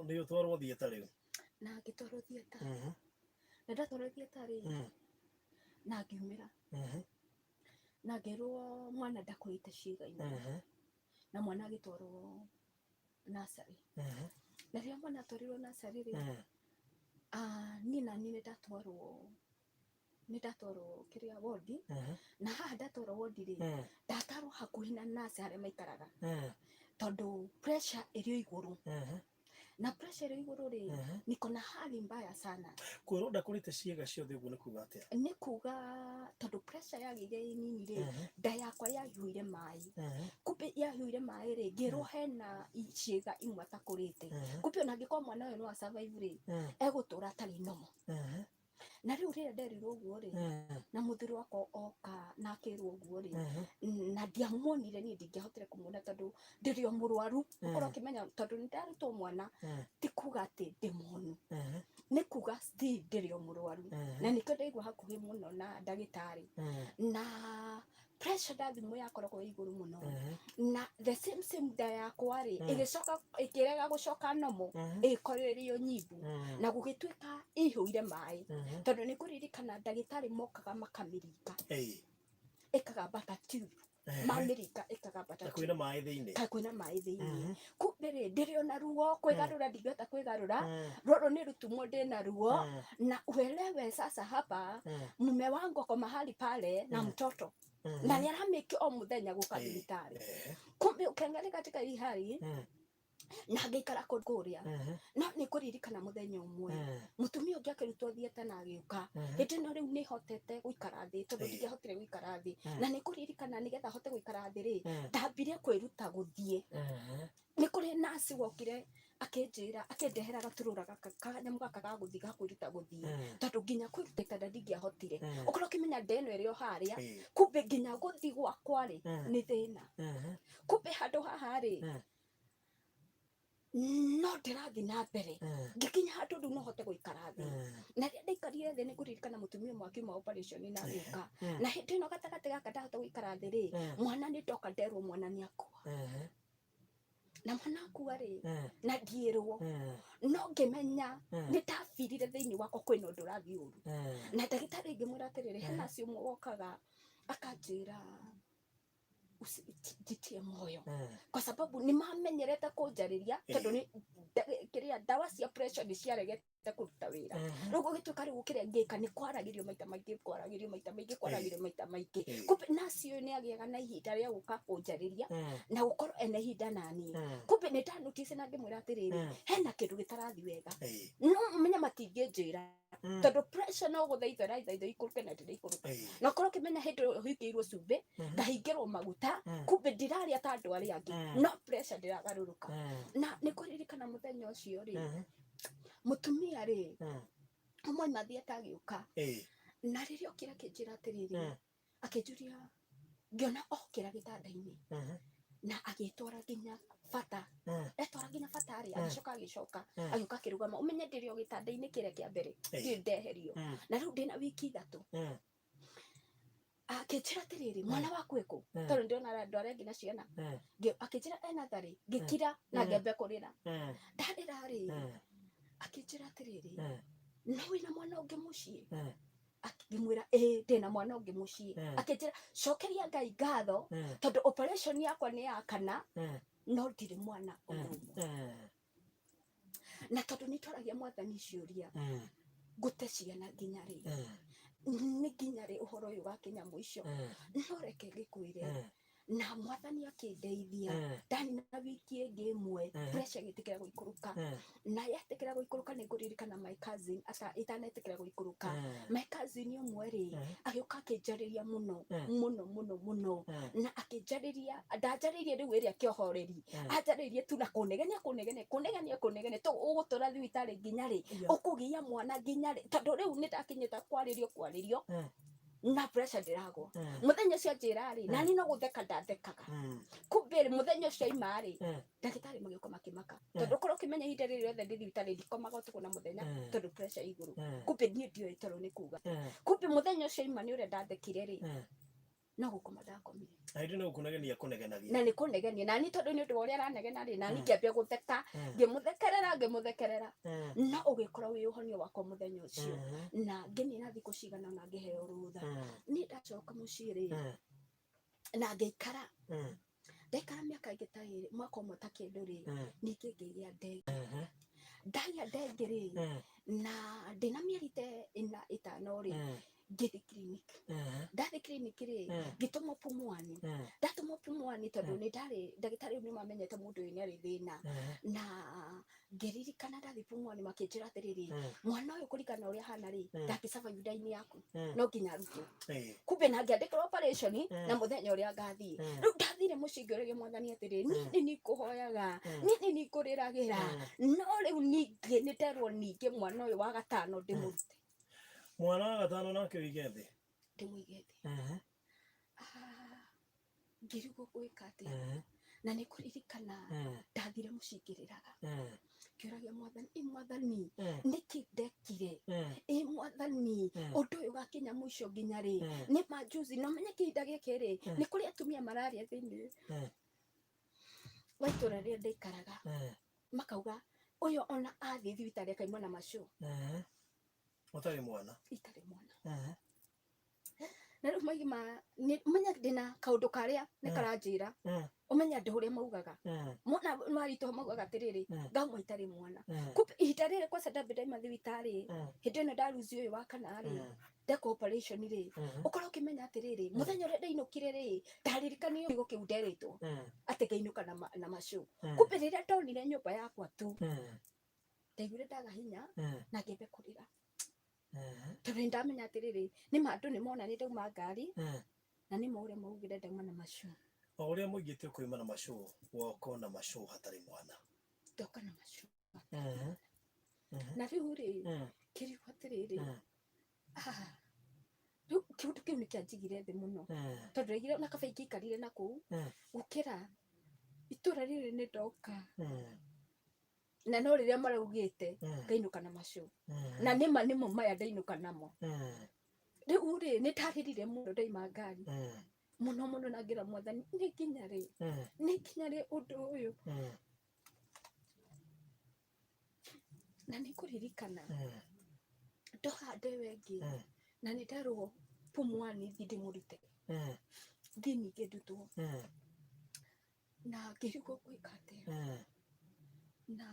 nĩ ũtwarwo theatre rĩu? Na ngĩtwarwo theatre. Na ndatwarwo theatre rĩ, na ngiumĩra. Na ngĩrwo mwana ndakũrĩte ciĩga-inĩ. Na mwana agĩtwarwo nursery. Na rĩrĩa mwana atwarirwo nursery rĩ, niĩ naniĩ nĩ ndatwarwo kĩrĩa wodi. Na haha ndatwarwo wodi rĩ, ndatarwo hakuhĩ na nurse harĩa maikaraga, tondũ pressure ĩrĩ o igũrũ. Na pressure ĩrĩ igũrũ rĩ, niko na hali mbaya sana. Kwĩrwo ndakũrĩte ciĩga ciothe ũguo nĩ kuga atĩa? Nĩ kuga tondũ pressure yagĩire ĩ nini rĩ, nda yakwa yahiũire maĩ. Kumbe yahiũire maĩ rĩ, ngĩrwo hena ciĩga imwe atakũrĩte. Kumbe ona angĩkorwo mwana ũyũ no a survive rĩ, egũtũra atarĩ normal. Na rĩu rĩrĩa nderirwo ũguo rĩ, na mũthuri wakwa oka na akĩrwo ũguo rĩ, na ndiamuonire, niĩ ndingĩahotire kũmuona tondũ ndĩrĩ o mũrwaru. Ũkorwo ũkĩmenya tondũ nĩ ndarutwo mwana, ti kuga atĩ ndĩ mũhonu, nĩ kuga still ndĩrĩ o mũrwaru. Na nĩkĩo ndaigua hakuhĩ mũno na ndagĩtarĩ. Na pressure ndathimwo yakoragwo ĩ igũrũ mũno. Na the same same nda yakwa rĩ, ĩgĩcoka ĩkĩrega gũcoka normal, ĩgĩkorwo ĩrĩ o nyimbu. Na gũgĩtuĩka ĩihũire maĩ, tondũ nĩ kũririkana ndagĩtarĩ mokaga makamĩringa, ĩkagamba ta tube. Mamĩringa ĩkagamba ta Na kwĩna maĩ thĩinĩ. Ka kwĩna maĩ thĩinĩ. Kumbe rĩ, ndĩrĩ ona ruo, kwĩgarũra ndingĩhota kwĩgarũra. Rũrũ nĩ rũtumwo ndĩna ruo. Na uelewe sasa hapa mume wangu ako mahali pale na mtoto na nĩ aramĩki o mũthenya gũka thibitarĩ. Kumbe ukiangalia katika hii hali na ngĩikara kũrĩa, no nĩ kũririkana mũthenya ũmwe mũtumia ũngĩ akĩrutwo theatre na agĩũka. Hĩndĩ ĩno rĩu nĩ hotete gũikara thĩ, tondũ ndingĩahotire gũikara thĩ. Na nĩ kũririkana nĩgetha hote gũikara thĩ rĩ, ndambire kwĩruta gũthiĩ. Nĩ kũrĩ nurse wokire akĩnjĩra, akĩndehera gaturũra gaka, kanyamũ gaka ga gũthiĩ, ga kwĩruta gũthiĩ, tondũ nginya kwĩruta itanda ndingĩahotire. Ũkorwo ũkĩmenya nda ĩno ĩrĩ o harĩa. Kumbe nginya gũthiĩ gwakwa rĩ, nĩ thĩna. Kumbe handũ haha rĩ, no ndĩrathiĩ na mbere ngĩkinya handũ rĩu no hote gũikara thĩ. Na rĩrĩa ndaikarire thĩ, nĩ ngũririkana mũtumia ũmwe akiuma operation na agĩũka. Na hĩndĩ ĩno gatagatĩ gaka ndahota gũikara thĩ rĩ, mwana nĩ ndoka nderwo mwana nĩ akua. Na mwana akua rĩ, na ndiĩrwo, no ngĩmenya nĩ ndabirire thĩinĩ wakwa kwĩna ũndũ ũrathiĩ ũru. Na ndagĩtarĩ ngĩmwĩra atĩrĩrĩ, hena acio ũmwe wokaga akanjĩra jitie moyo, kwa sababu nĩ mamenyerete kũnjarĩria, tondũ nĩ kĩrĩa ndawa cia pressure nĩ ciaregete kũruta wĩra. Rĩu gũgĩtuĩka rĩu kĩrĩa ngĩka nĩ kwaragĩrio maita maingĩ, kwaragĩrio maita maingĩ, kwaragĩrio maita maingĩ. Kumbe nurse ũyũ nĩ agĩaga na ihinda rĩa gũka kũnjarĩria na gũkorwo ena ihinda naniĩ. Kumbe nĩ ndanotice na ngĩmwĩra atĩrĩrĩ, hena kĩndũ gĩtarathiĩ wega, no ũmenye matingĩnjĩra, tondũ pressure no gũthaitha ĩrathaitha ikũrũke na ndĩraikũrũka. Na ũkorwo ũkĩmenya hĩndĩ ĩyo hingĩirwo cumbĩ, ngahingĩrwo maguta. Kumbe ndirarĩa ta andũ arĩa angĩ, no pressure ndĩragarũrũka. Na nĩ kũririkana mũthenya ũcio rĩ, mũtumia rĩ ũmwe aima theatre agĩũka. Na rĩrĩa okire akĩnjĩra atĩrĩrĩ, akĩnjũria, ngĩona okĩra gĩtanda-inĩ na agĩtwara nginya bata. Etwara nginya bata rĩ, agĩcoka agĩcoka agĩũka akĩrũgama. Ũmenye ndĩrĩ o gĩtanda-inĩ kĩrĩa kĩa mbere, ndirĩ ndeherio. Na rĩu ndĩna wiki 3. Akĩnjĩra atĩrĩrĩ, mwana waku ĩkũ? Tondũ ndĩrona andũ arĩa angĩ na ciana. Akĩnjĩra ena tharĩ. Ngĩkira na ngĩambia kũrĩra. Ndarĩra rĩ, akĩnjĩra atĩrĩrĩ, no wĩna mwana ũngĩ mũciĩ? Ngĩmwĩra ĩĩ, ndĩna mwana ũngĩ mũciĩ. Akĩnjĩra cokeria Ngai ngatho, tondũ operation yakwa nĩ ya kana, no ndirĩ mwana ona ũmwe. Na tondũ nĩ twaragia mwathani ciũria, ngũte ciana nginya rĩ? Nĩ nginya rĩ ũhoro ũyũ wakinya mũico? No reke ngĩkwĩre, na Mwathani akĩndeithia. Ndanina wiki ĩngĩ ĩmwe, pressure ĩgĩtĩkĩra gũikũrũka. Na yetĩkĩra gũikũrũka, nĩ ngũririkana my cousin ĩtanetĩkĩra gũikũrũka, my cousin ũmwe rĩ, agĩũka akĩnjarĩria mũno mũno mũno mũno. Na akĩnjarĩria, ndanjarĩirie rĩu ĩrĩa kĩohoreri, anjarĩirie tu na kũnegenia, kũnegenia, kũnegenia, kũnegenia tu, ũgũtũra thibitarĩ nginya rĩ? Ũkũgĩa mwana nginya rĩ? Tondũ rĩu nĩ ndakinyĩte kwarĩrio, kwarĩrio, na pressure ndĩragwa. Mũthenya ũcio anjĩra rĩ, nani no gũtheka ndathekaga. Kumbe rĩ, mũthenya ũcio aima rĩ, ndagĩtarĩ magĩũka makĩmaka, tondũ ũkorwo ũkĩmenya ihinda rĩrĩ rĩothe ndĩ thibitarĩ, ndikomaga ũtukũ na mũthenya, tondũ pressure igũrũ. Kumbe niĩ ndioĩ toro nĩ kuga. Kumbe mũthenya ũcio aima, nĩ ũrĩa ndathekire rĩ, no gũkoma ndakomire. Na hĩndĩ no kũnegenia kũnegenagia. Na nĩ kũnegenia, nani tondũ nĩ ũndũ wa ũrĩa aranegena rĩ, nani ngĩambia gũtheka, ngĩmũthekerera, ngĩmũthekerera, no ũgĩkorwo wĩ ũhonio wakwa mũthenya ũcio. Na ngĩnina thikũ cigana ona ngĩheo rũtha. Niĩ ndacoka mũciĩ rĩ, na ngĩikara, ndaikara mĩaka ĩngĩ ta 2, mwaka ũmwe ta kĩndũ rĩ, ningĩ ngĩgĩa ndenge. Ndagĩa ndenge rĩ, na ndĩna mĩeri ta 4, 5 rĩ, ngĩthiĩ clinic. Ndathiĩ clinic rĩ, ngĩtũmwo Pumwani. Ndatũmwo Pumwani, tondũ nĩ ndarĩ ndagĩtarĩ, rĩu nĩ mamenyete mũndũ ũyũ nĩ arĩ thĩna. Na ngĩririkana ndathiĩ Pumwani, makĩnjĩra atĩrĩrĩ, mwana ũyũ kũringana na ũrĩa ahana rĩ, ndangĩ survive nda-inĩ yaku, no nginya arutwo. Kumbe na ngĩandĩkĩrwo operation na mũthenya ũrĩa ngathiĩ. Rĩu ndathire mũciĩ, ngĩũragia Mwathani atĩrĩ, niĩ nĩ niĩ ngũhoyaga, niĩ nĩ niĩ ngũrĩragĩra, no rĩu ningĩ nĩ nderwo ningĩ mwana ũyũ wa gatano ndĩmũrute. Mwana wa gatano nake ũige thĩ. Ndĩmũige thĩ. Ah, ngĩrigwo gwĩka atĩa. Na nĩ kũririkana ndathire mũciĩ ngĩrĩraga, ngĩũragia Mwathani, ĩ Mwathani, nĩkĩ ndekire? Ĩ Mwathani, ũndũ ũyũ ũgakinya mũico nginya rĩ? Nĩ majuzi na ũmenye kĩhinda gĩkĩ rĩ, nĩ kũrĩ atumia mararia thĩinĩ wa itũra rĩrĩa ndaikaraga, makauga ũyũ ona athiĩ thibitarĩ akaimwo na macu. Ũtarĩ mwana. Itarĩ mwana. Na rĩu maigima ũmenye ndĩna kaũndũ karĩa nĩ karanjĩra, ũmenye andũ ũrĩa maugaga, mona maritũha, maugaga atĩrĩrĩ, ngauma itarĩ mwana. Kumbe ihinda rĩrĩ kwaca ndambe ndaima thibitarĩ, hĩndĩ ĩno ndaruzi ũyũ wa kana rĩ, ndekwo operation rĩ, ũkorwo ũkĩmenya atĩrĩrĩ, mũthenya ũrĩa ndainũkire rĩ, ndaririkanio kiugo kĩu nderĩtwo atĩ ngainũka na macu. Kumbe rĩrĩa ndonire nyũmba yakwa tu, ndaiguire ndaga hinya na ngĩambia kũrĩra, tondũ nĩ ndamenya atĩrĩrĩ, nĩ ma andũ nĩ mona nĩ ndauma ngari, na nĩ ma ũrĩa maugire ndauma na macu. O ũrĩa mũingĩte ũkoima na macũ, woka na macũ hatarĩ mwana. Ndoka na macu. Na rĩu rĩ, kĩrigwo atĩrĩrĩ, ah, rĩu kĩũndũ kĩu nĩ kĩanjigire thĩ mũno, tondũ ndaigire ona kaba ingĩikarire na kũu gũkĩra itũra rĩrĩ nĩ ndoka na no rĩrĩa maraugĩte ngainũka na macu. Na nĩma nĩmo maya ndainũka namo. Rĩu rĩ, nĩ ndarĩrire mũno ndaima ngari, mũno mũno, na ngĩra Mwathani, nĩ nginya rĩ? Nĩ nginya rĩ ũndũ ũyũ? Na nĩ ngũririkana ndoha ndewe ĩngĩ, na nĩ nderwo Pumwani thiĩ ndĩmũrute, thiĩ ningĩ ndutwo. Na ngĩrigwo gwĩka atĩa. Na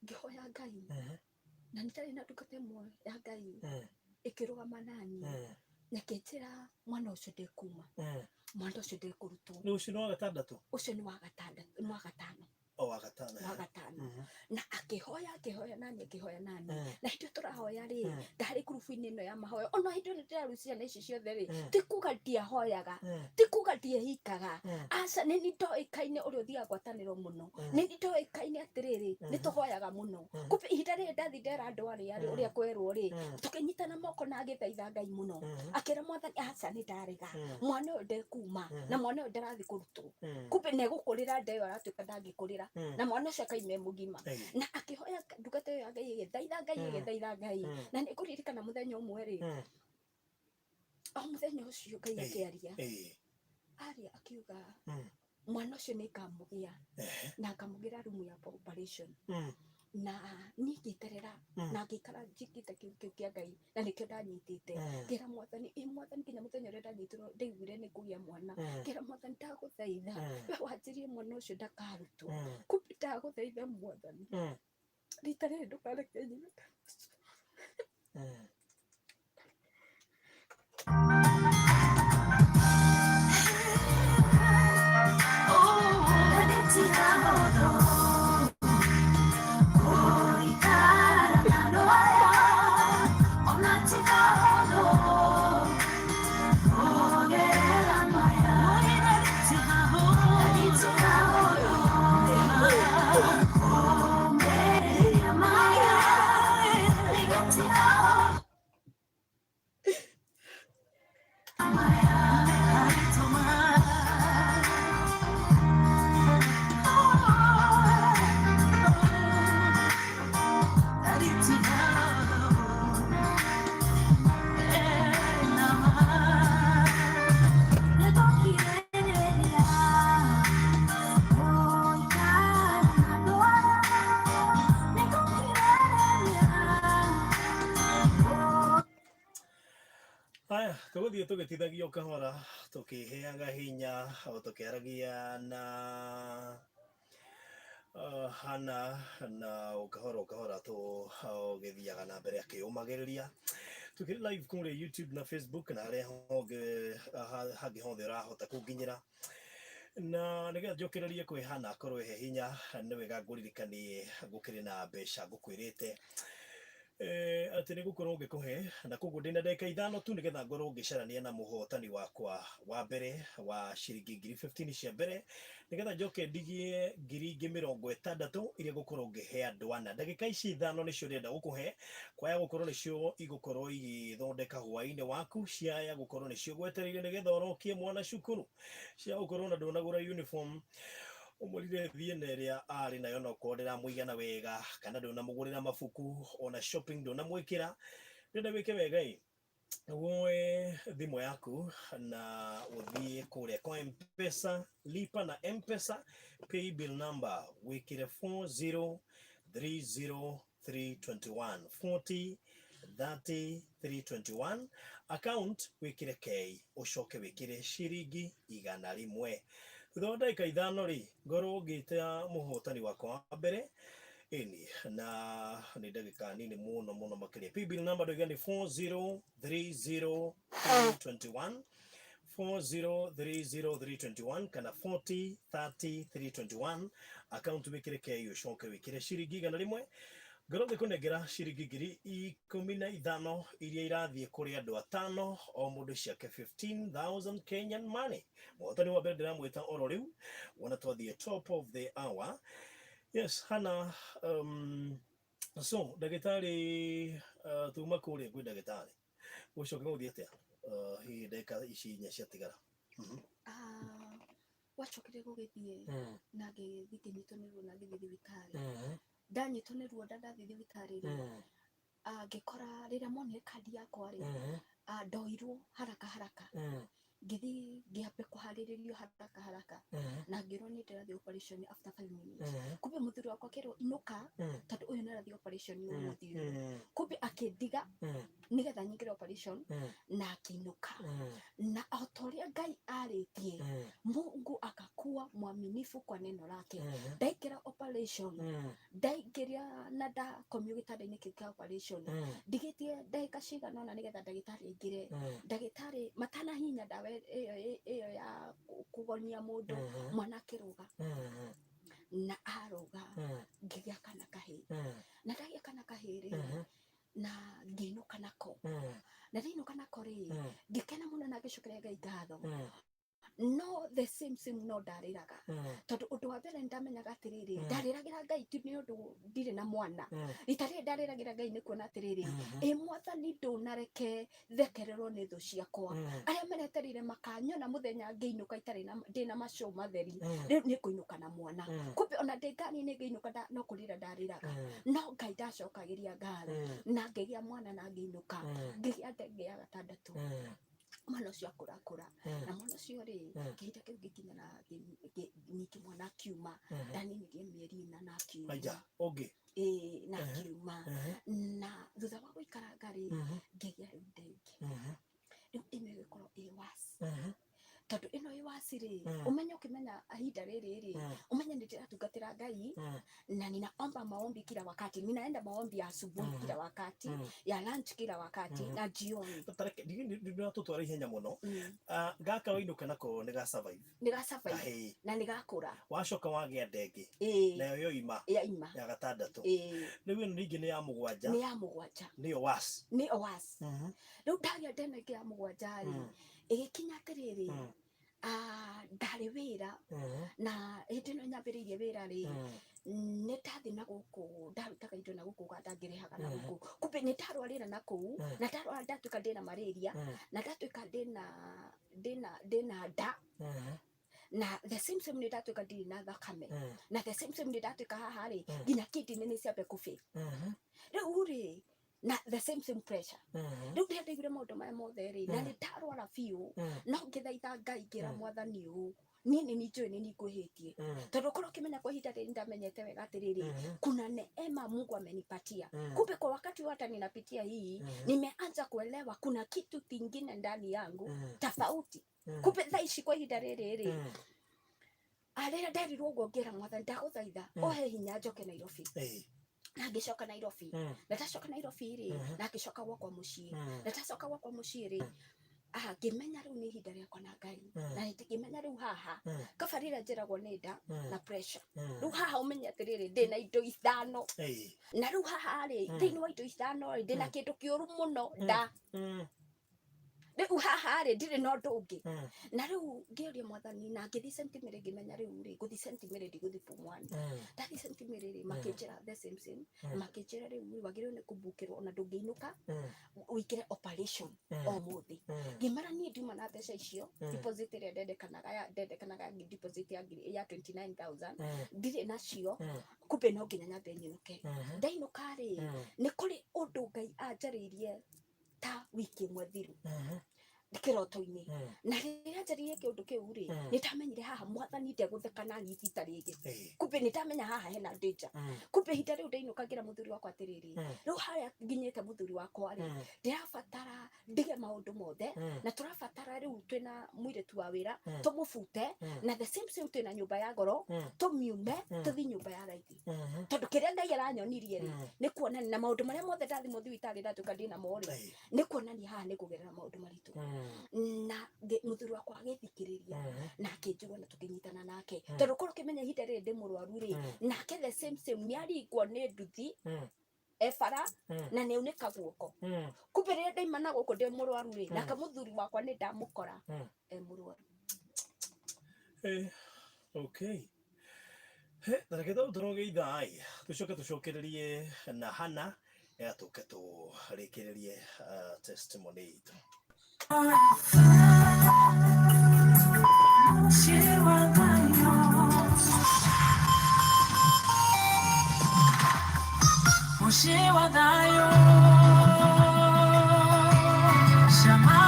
ngĩhoya Ngai, na nĩ ndarĩ na ndungata ĩmwe ya Ngai ĩkĩrũgama nani na ĩkĩnjĩra mwana ũcio ndekuma, mwana ũcio ndekũrutwo. Nĩ ũcio nĩ wa gatandatũ? Ũcio nĩ wa gatandatũ, nĩ wa gatano. O wa gatano. Wa gatano. Na akĩhoya, akĩhoya nani, akĩhoya nani. Na hĩndĩ ĩyo tũrahoya rĩ, ndarĩ ngurubu-inĩ ĩno ya mahoya, ona hĩndĩ ĩyo ndĩraru ciana ici ciothe rĩ, ti kuga ndiahoyaga, ti kuga ndiehingaga, aca. Nĩ ni ndoĩkaine ũrĩa ũthiaga ngwatanĩro mũno, nĩ ni ndoĩkaine atĩrĩrĩ, nĩ tũhoyaga mũno. Kumbe ihinda rĩrĩ ndathi ndera andũ arĩa rĩ, ũrĩa kwerwo rĩ, tũkĩnyitana moko na agĩthaitha Ngai mũno, akĩra Mwathani, aca, nĩ ndarega, mwana ũyũ ndekuma, na mwana ũyũ ndarathi kũrutwo. Kumbe negũkũrĩra nda ĩyo aratuĩka ndangĩkũrĩra, na mwana ũcio akaima e mũgima. Na akĩhoya ndungata ĩyo ya Ngai, ĩgĩthaitha Ngai, ĩgĩthaitha Ngai. Na nĩ ngũririkana mũthenya ũmwe rĩ, o mũthenya ũcio Ngai akĩaria, aria akiuga, mwana ũcio nĩ ngamũgĩa na ngamũgĩra rumu ya operation. Na niĩ ngĩterera na ngĩikara njĩkĩte kĩu kĩu kĩa Ngai, na nĩkĩo ndanyitĩte. Ngĩra Mwathani, ĩ Mwathani, nginya mũthenya ũrĩa ndanyitirwo ndaiguire nĩ kũgĩa mwana, ngĩra Mwathani, ndagũthaitha, we wanjĩrie mwana ũcio ndakarutwo. Kumbe ndagũthaitha Mwathani, rita rĩrĩ ndũkareke nyime. Haya, tũgũthiĩ tũgĩtithagio kahora, tũkĩheaga hinya, o tũkĩaragia na Hana, na o kahora o kahora tũgĩthiaga na mbere akĩũmagĩrĩria. Tũkĩrĩ live kũrĩa YouTube na Facebook na harĩa hongĩ hangĩ hothe ũrahota kũnginyĩra. Na nĩgetha njokererie kwĩ Hana akorwo ehe hinya, nĩ wega ngũririkanie gũkĩrĩ na mbeca ngũkwĩrĩte atĩ nĩ gũkorwo ngĩkũhe, na koguo ndĩna ndagĩka 5 tu nĩgetha ngorwo ngĩcarania na mũhotani wakwa wa mbere wa ciringi ngiri 15 cia mbere, nĩgetha njoke ndigie ngiri ingĩ 60 iria ngũkorwo ngĩhe andũ ana. Ndagĩka ici 5 nĩcio ndĩrenda gũkũhe, kwaya gũkorwo nĩcio igũkorwo igĩthondeka hwaĩ-inĩ waku, ciaya gũkorwo nĩcio gwetereire nĩgetha ũrokie mwana cukuru, cia gũkorwo na ndũnagũra uniform, ũmwĩrire thiĩ na ĩrĩa arĩ nayo na okorwo ndĩramũigana wega, kana ndũnamũgũrĩra mabuku, ona shopping ndũnamwĩkĩra. Ndĩrenda wĩke wega ĩ, woe thimũ yaku na ũthiĩ kũrĩa kwa M-Pesa, lipa na M-Pesa, pay bill number wĩkĩre 4030321, 40 30 321, account wĩkĩre K, ũcoke wĩkĩre ciringi 100. Thutha wa ndagĩka 5 rĩ, ngorwo ngĩta mũhotani wakwa wa mbere ĩni, na nĩ ndagĩka nini mũno mũno makĩria. Pay bill number ndauga nĩ 4030321, 4030321 kana 40 30 321, account wĩkĩre K, ũcoke wĩkĩre ciringi 100. Ngorwo ngĩkũnengera ciringi ngiri 15 iria irathiĩ kũrĩ andũ atano, o mũndũ ciake 15,000 Kenyan money. Mũhotani wa mbere ndĩramwĩta oro rĩu, wona twathiĩ top of the hour. Yes, Hana, so ndagĩtarĩ, tuma kũrĩa kwĩ ndagĩtarĩ, gũcoka gũthiĩ atĩa? Hihi ndagĩka ici 4 ciatigara. Gwacokire gũgĩthiĩ na ngĩthiĩ ngĩnyitwo nĩ ruo na ngĩthiĩ thibitarĩ. Ndanyitwo nĩ ruo ndathiĩ thibitarĩ rĩ, ngĩkora rĩrĩa monire kandi yakwa rĩ, ndoirwo haraka haraka, ngĩthiĩ ngĩambe kũharĩrĩrio haraka haraka, na ngĩrwo nĩ ndĩrathiĩ operation after 5 minutes. Kumbe mũthuri wakwa akĩrwo inũka, tondũ ũyũ nĩ arathiĩ operation ũmũthĩ ũyũ. Kumbe akĩndiga nĩgetha nyingĩre operation na akĩinũka. Na o ta ũrĩa Ngai arĩtie, Mungu akakuwa mwaminifu kwa neno lake. Ndaingĩra operation, ndaingĩra na ndakomio gĩtanda-inĩ kĩu kĩa operation, ndigĩtie ndagĩka cigana ũna nĩgetha ndagĩtarĩ aingĩre. Ndagĩtarĩ matanahihinya ndawa ĩyo ya kũgonia mũndũ, mwana akĩrũga. Na arũga, ngĩgĩa kana kahĩĩ. Na ndagĩa kana kahĩĩ rĩ, na ngĩinũka nako. Na ndainũka nako rĩ, ngĩkena mũno na ngĩcokeria Ngai ngatho. No the same same no ndarĩraga, tondũ ũndũ wa mbere nĩndamenyaga atĩrĩrĩ, ndarĩragĩra Ngai ti nĩ ũndũ ndirĩ na mwana. Rita rĩrĩ ndarĩragĩra Ngai nĩ kuona atĩrĩrĩ, ĩ mwathani, ndũnareke thekererwo nĩ thũ ciakwa, arĩa maretereire makanyona mũthenya ngĩinũka itarĩ na ndĩna maco matheri. Rĩu nĩ ngũinũka na mwana. Kumbe ona ndĩ ngari-inĩ ngĩinũka, no kũrĩra ndarĩraga, no Ngai ndacokagĩria ngatho. Na ngĩgĩa mwana na ngĩinũka, ngĩgĩa ndenge ya gatandatũ. Mwana ũcio akũrakũra, na mwana ũcio rĩ, kĩhinda kĩu gĩkinya na ningĩ mwana akiuma. Ndaninirie mĩeri 4 na akiuma. Aja, ũngĩ. Ĩĩ, na akiuma. Na thutha wa gũikaranga rĩ, ngĩgĩa rĩu ndenge. Rĩu ĩno ĩgĩkorwo ĩ wasi, tondũ ĩno ĩ wasi rĩ, ũmenye ũkĩmenya ihinda rĩrĩ rĩ, ũmenye nĩ ndĩratungatĩra Ngai na ninaomba maombi kila wakati, ninaenda maombi ya asubuhi kila wakati, ya lunch kila wakati na jioni. Ndĩratũtwara ihenya mũno. Gaka wainũka nako nĩ ga survive? Nĩ ga survive. Kahĩĩ. Na nĩ gakũra. Wacoka wagĩa ndenge. Ĩĩ. Nayo yoima. Yaima. Ya gatandatũ. Ĩĩ. Rĩu ĩno ningĩ nĩ ya mũgwanja. Nĩ ya mũgwanja. Nĩyo was. Nĩ was. Rĩu ndagĩa ndena ĩngĩ ya mũgwanja rĩ, ĩgĩkinya atĩrĩrĩ, ndarĩ wĩra, na hĩndĩ ĩno nyambĩrĩirie wĩra rĩ, nĩ ndathiĩ na gũkũ ndarutaga indo na gũkũ Uganda, ngĩrehaga na gũkũ. Kumbe nĩ ndarwarĩra na kũu, na ndarwara ndatuĩka ndĩna malaria, na ndatuĩka ndĩna nda, na the same same nĩ ndatuĩka ndirĩ na thakame, na the same same nĩ ndatuĩka haha rĩ, nginya kidney nĩ ciambe kũbĩ rĩu rĩ, na the same same pressure. Rĩu rĩrĩa ndaiguire maũndũ maya mothe rĩ, na nĩ ndarwara biũ, no ngĩthaitha Ngai, ngĩra Mwathani ũũ, Niĩ nĩ njũĩ nĩ ngwĩhĩtie, tondũ korwo ũkĩmenya kwa ihinda rĩrĩ ndamenyete wega atĩrĩrĩ, kuna neema Mungu amenipatia. Kumbe kwa wakati huu hata ninapitia hii, nimeanza kuelewa kuna kitu kingine ndani yangu tofauti. Kumbe thaa ici kwa ihinda rĩrĩ rĩ, rĩrĩa nderirwo ũguo, ngĩra Mwathani, ndagũthaitha ũhe hinya njoke Nairobi. Na ngĩcoka Nairobi. Na ndacoka Nairobi rĩ, na ngĩcoka gwakwa mũciĩ. Na ndacoka gwakwa mũciĩ rĩ, ngĩmenya rĩu nĩ ihinda rĩakwa na Ngai. Na ngĩmenya rĩu haha kaba rĩrĩa njĩragwo nĩ nda na pressure, rĩu haha ũmenye atĩrĩrĩ, ndĩna indo ithano. Na rĩu haha rĩ, thĩinĩ wa indo ithano rĩ, ndĩna kĩndũ kĩũru mũno, nda. Rĩu haha rĩ, ndirĩ na ũndũ ũngĩ. Na rĩu ngĩũria Mwathani na ngĩthiĩ St. Mary, ngĩmenya rĩu rĩ, ngũthiĩ St. Mary, ndigũthiĩ form one. Ndathiĩ St. Mary rĩ, makĩnjĩra the same same. Makĩnjĩra rĩu rĩ, wagĩrĩirwo nĩ kũbukĩrwo, ona ndũngĩinũka, ũingĩre operation o mũthĩ. Ngĩmera niĩ ndiuma na mbeca icio. Deposit ĩrĩa ndendekanaga deposit ya ngiri ya 29,000, ndirĩ nacio. Kumbe no nginya nyambe nyinũke. Ndainũka rĩ, nĩ kũrĩ ũndũ Ngai anjarĩirie ta wiki ĩmwe thiru kĩroto-inĩ. Na rĩrĩa njarĩirie kĩũndũ kĩu rĩ, nĩ ndamenyire haha Mwathani ndegũtheka na niĩ ihinda rĩngĩ. Kumbe nĩ ndamenya haha hena danger. Kumbe ihinda rĩu ndainũka, ngĩra mũthuri wakwa atĩrĩrĩ, rĩu harĩa nginyĩte, mũthuri wakwa rĩ, ndĩrabatara ndige maũndũ mothe, na tũrabatara rĩu twĩna mũirĩtu wa wĩra, tũmũbute, na the same same twĩna nyũmba ya goro, tũmiume, tũthiĩ nyũmba ya raithi, tondũ kĩrĩa Ngai aranyonirie rĩ, nĩ kuonania na maũndũ marĩa mothe ndathi mũthibitarĩ ndatuĩka ndĩna mo rĩ, nĩ kuonania haha nĩ kũgerera maũndũ maritũ. Na mũthuri wakwa agĩthikĩrĩria na akĩnjigua na tũkĩnyitana nake, tondũ korwo ũkĩmenya ihinda rĩrĩ ndĩ mũrwaru rĩ, nake the same same nĩ aringwo nĩ nduthi e bara na nĩ aunĩka guoko. Kumbe rĩrĩa ndaima na gũkũ ndĩ mũrwaru rĩ, nake mũthuri wakwa nĩ ndamũkora e mũrwaru. Okay. He, na reke tondũ tũrogeitha ĩ, tũcoke tũcokererie na Hana tũke tũrĩkĩrĩrie testimony itũ. Mũciĩ wa thayũ, mũciĩ wa thayũ, Shama.